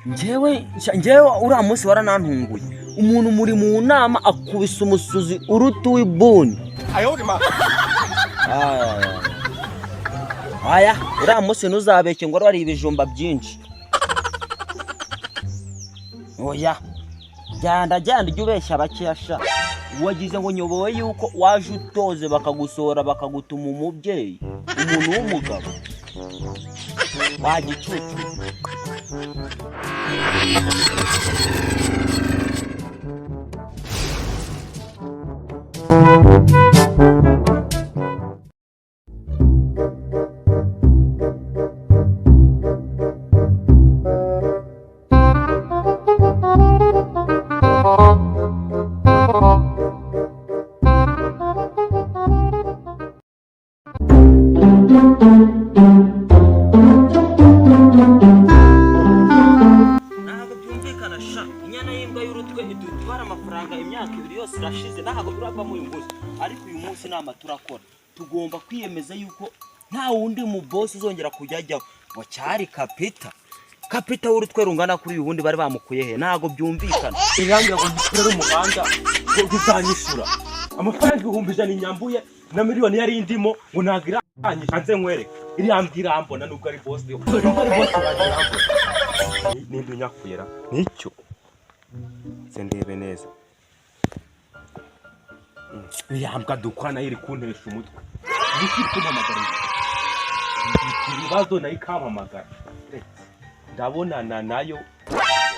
Njyewe uriya munsi waranantunguye. Umuntu muri mu nama akubise umusuzi uruta uw'ibuni. Aya, uriya munsi ntuzabeshye ngo wari ibijumba byinshi. Oya, genda genda, ujye ubeshya bakeya sha. Wagize ngo nyobowe yuko waje utoze bakagusohora, bakagutuma umubyeyi, umuntu w'umugabo wagicucu. Ntabwo byumvikana sha. Inyana y'imbwa y'urutwe idutwara amafaranga, imyaka 2 yose irashize, ntabwo turavamo uyu munsi. Ariko uyu munsi inama turakora, tugomba kwiyemeza yuko nta wundi mu boss uzongera kujya ajyaho ngo cyari kapita. Kapita w'urutwe rungana kuri uyu wundi bari bamukuye he? Ntabwo byumvikana. Irambwira ngo ntikorere umuhanda, ngo bizanyishyura amafaranga 100,000 inyambuye na miliyoni yari indimo, ngo ntabwo iranyishyura. Nze nkwereke, iriya mbwa irambona, nubwo ari boss, nubwo ari boss wanjye, irambona. Ninde unyakuyera nicyo? Nze ndebe neza. Iriya mbwa dukora nayo iri kuntesha umutwe. Niki iri kumpamagara? Ifite ibibazo nayo ikampamagara. Retse ndabonana nayo,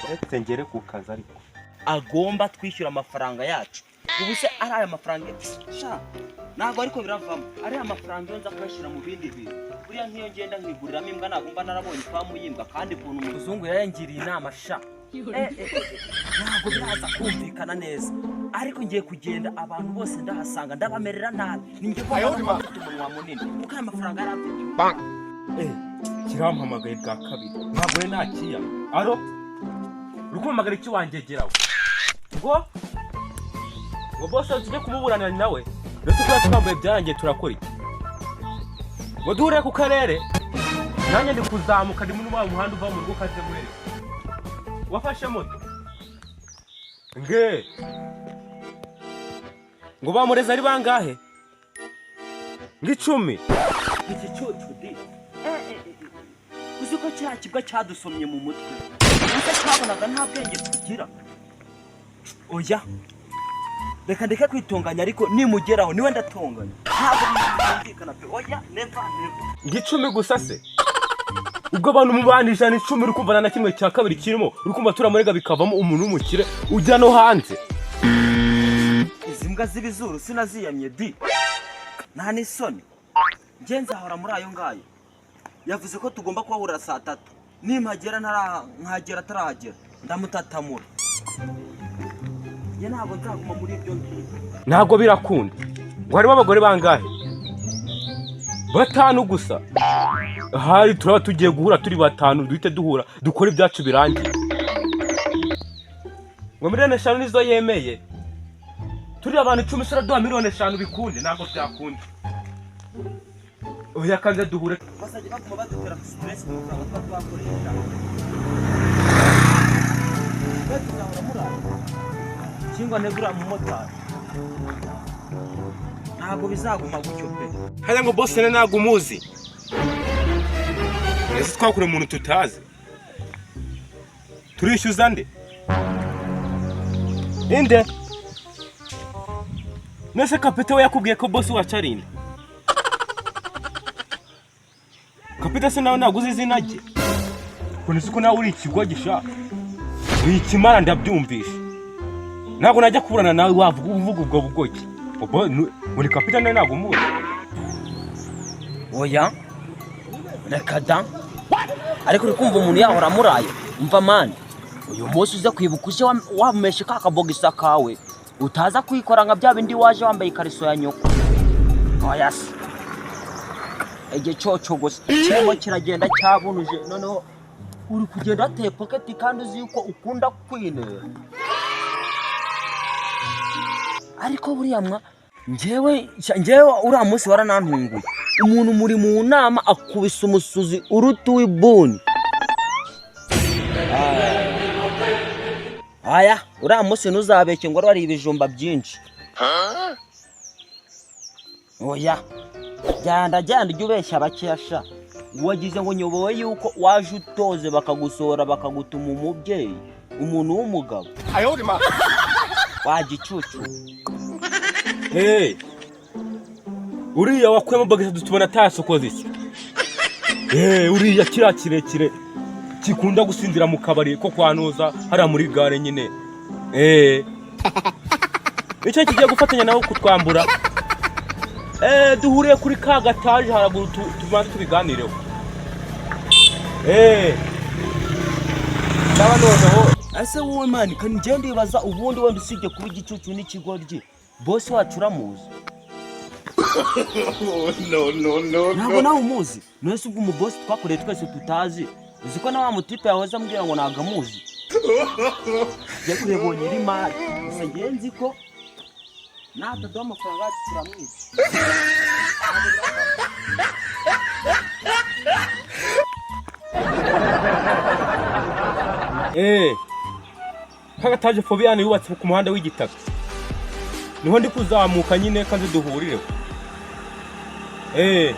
retse ngere ku kazi ariko. Agomba twishyura amafaranga yacu. Ubu se ari aya mafaranga sha, ntabwo ariko biravamo. Ari aya mafaranga iyo nza kuyashyira mu bindi bintu, buriya nk'iyo ngenda nkiguriramo imbwa, ntabwo mba narabonye ifamu y'imbwa. Kandi ukuntu umuzungu yayangiriye inama sha, ntabwo biraza kumvikana neza. Ariko ngiye kugenda abantu bose ndahasanga ndabamerera nabi. Ni njye ko mfite umunwa munini kuko aya mafaranga yari afite. Kirampamagaye bwa kabiri, ntabwo rero nakiya. Aro, uri kumpamagara iki wangegerawe? Ngo bose tujye kumuburanira nawe? Ndetse kuba twambaye byarangiye, turakora iki? Ngo duhure ku karere? Nanjye ndi kuzamuka, ndi muri wa muhanda uva mu rugo ukaze nkwereke. Wafashe moto nge ngo bamureze ari bangahe? Ngo 10. Iki cyucu di. Uzi ko kiriya kibwa cyadusomye mu mutwe? Ese cyabonaga nta bwenge tugira? Oya, reka ndeke kwitunganya, ariko nimugeraho niwe ndatonganya. Ntabwo byumvikana pe. Oya, never, never. Ngo 10 gusa se? Ubwo abantu mu bantu 100 10, uri kumva nta na kimwe cya kabiri kirimo. Uri kumva turamurega bikavamo umuntu w'umukire ujya no hanze. Izi mbwa z'ibizuru sinaziyamye di, nta n'isoni. Njye nzahora muri ayo ngayo. Yavuze ko tugomba kuhahurira saa 3. Nimpagera nkagera atarahagera, ndamutatamura. Njye ntabwo nzaguma muri ibyo ngibyo. Ntabwo birakunda. Ngo harimo abagore bangahe? Batanu gusa. Ahari turaba tugiye guhura turi batanu, duhite duhura dukore ibyacu birangiye. Ngo miliyoni 5 nizo yemeye. Turi abantu 10 se uraduha miliyoni 5 bikunde? Ntabwo byakunda. Oya, kanze duhure. Bazajya baguma badutera stress mu mafaranga tuba twakoresha. Twe tuzahora muri ayo cyangwa ntegura umumotari. Ntabwo bizaguma gutyo pe. Hariya ngo boss ntabwo umuzi. Ese twakure umuntu tutazi? Turishyuza nde? Inde nese? Kapita we yakubwiye ko boss wacu ari inde? Kapita se nawe ntabwo uzi izina rye? Ukuntu uzi ko nawe uri ikigwa gisha, uri ikimara, ndabyumvisha. Ntabwo najya kuburana nawe wavuga uvuga ubwo bugogi. Ubwo uri kapita nawe ntabwo umuzi. Oya, reka da. Ariko uri kumva umuntu yahora amuraye? Umva man, uyu munsi uze kwibuka uje wameshe ka kabogisa kawe, utaza kwikora nka bya bindi waje wambaye ikariso ya nyoko. Oya se, igicoco gusa kirimo kiragenda cyabunuje. Noneho uri kugenda wateye pocket kandi uzi yuko ukunda kwinera. Ariko buriya mwa njyewe uriya munsi waranantunguye. Umuntu muri mu nama akubise umusuzi uruta uw'ibuni. Aya, uriya munsi ntuzabeshye ngo wari ibijumba byinshi. Oya, genda genda, ujye ubeshya bakeya sha. Wagize ngo nyobowe yuko waje utoze bakagusohora, bakagutuma umubyeyi, umuntu w'umugabo wagicucu. Hey! Uriya wakuyemo bagasa tubona atasokoza iki? Eh, uriya kiriya kirekire kikunda gusinzira mu kabari ko kwa Nuza hariya muri gare nyine. Eh. Nicyo kigiye gufatanya nawe kutwambura. Eh, duhuriye kuri ka gataje haraguru, tubanze tubiganireho. Eh. Ndaba noneho. Ese wowe man, kandi njye ndibaza, ubundi wenda usibye kuba igicucu n'ikigoryi, bosi wacu uramuzi? No, no, no. Ntabwo nawe umuzi. None ubwo umubosi twakoreye twese tutazi, uzi ko na wa mutipe yahoze ambwira ngo ntabwo amuzi? Njye kurebonye iri mari gusa, njye nzi ko nataduha amafaranga yacu turamwica. Eh. Kagataje Fabian yubatse ku muhanda w'igitaka. Niho ndi kuzamuka nyine, kaze duhurireho. Eh.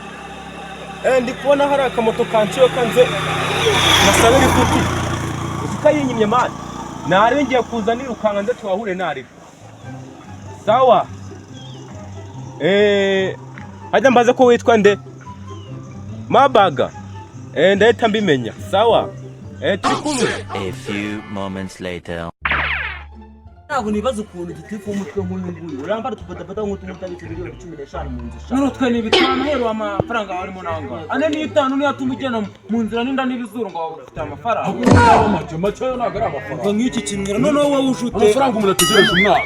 Eh, ndi kubona hari akamoto kanciwe, kanze nasabe lifuti. Uzi ko ayinyimye man. Nari ngiye kuza nirukanka nze tuhahure nari. Sawa. Eh, hajya mbaze ko witwa nde? Mabaga. Eh, ndahita mbimenya. Sawa. Eh, turi kumwe. A few moments later. Ntabwo nibaza ukuntu gitifu w'umutwe nk'uyu nguyu urambara utubadabada nk'utu utabitse miliyoni 15 mu nzu sha. None twe ni bitanu heruwe, amafaranga arimo nangahe? 4 n'itanu niyo atuma ugenda mu nzira n'inda n'ibizuru ngo waba ufite amafaranga. Make make yo ntabwo ari amafaranga. Ubwo nk'iki kimwira noneho wowe uje ute? Amafaranga umuntu ategereje umwaka,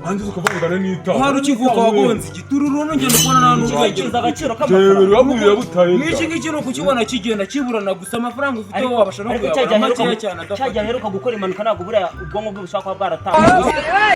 hangiza ukavuga ngo 4 n'itanu. Uhari ukivuka wagonze igituru, n'ugenda ubona nta n'ubwenge. Utekereza agaciro Jyewe k'amafaranga. bamubwira butaye. Nk'iki ngiki ni ukukibona kigenda kiburana gusa, amafaranga ufite wowe wabasha no Ariko cya kuyabona gihe makeya cyane cya gihe adafatika. aheruka gukora impanuka, ntabwo buriya ubwonko bwe bushobora kuba bwaratangiye.